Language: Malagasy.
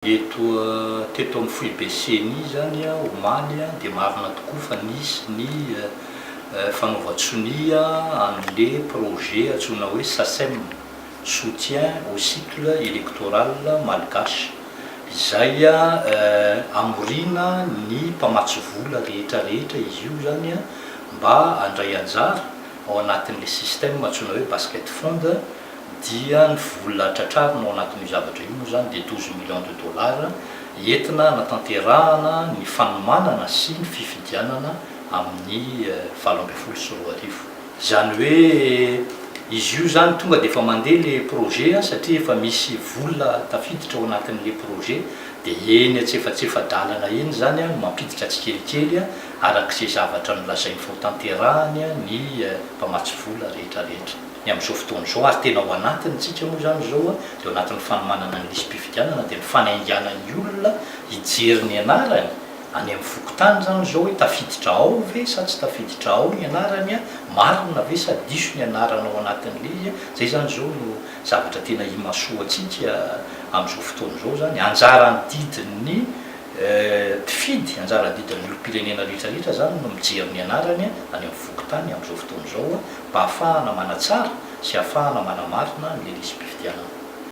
Eto teto amin'ny foibe Ceni izany omaly dia marina tokoa fa nisy ny fanaovan-tsonia an'le projet antsoina hoe Sacem, Soutien au cycle électoral malgache, izay hamoriana ny mpamatsy vola rehetra rehetra izy io izany mba handray anjara ao anatin'le système antsoina hoe basket fund. Dia ny vola tratrarina ao anatin'io zavatra io moa izany dia 12 millions de dollars entina hanatanterahana ny fanomanana sy ny fifidianana amin'ny 2018. Izany hoe izy io izany tonga dia efa mandeha ilay projet satria efa misy vola tafiditra ao anatin'ilay projet dia eny antsefatsefa-dalana eny izany no mampiditra tsikelikely araka izay zavatra nolazainy fa hotanterahany ny mpamatsy vola rehetra rehetra. Ny amin'izao fotoana izao, ary tena ao anatiny tsika moa izany izao dia ao anatin'ny fanomanana ny lisi-pifidianana dia ny fanaingana ny olona hijery ny anarany any amin'ny fokontany izany izao hoe tafiditra ao ve sa tsy tafiditra ao ny anarany, marina ve sa diso ny anarana ao anatin'ilay izy, izay izany izao no zavatra tena imasoantsika amin'izao fotoana izao izany, anjara adidin'ny mpifidy, anjara adidin'ny olom-pirenena rehetra rehetra izany no mijery ny anarany any amin'ny fokontany amin'izao fotoana izao. Mba hahafahana manatsara sy hahafahana manamarina ny lisi-pifidianana.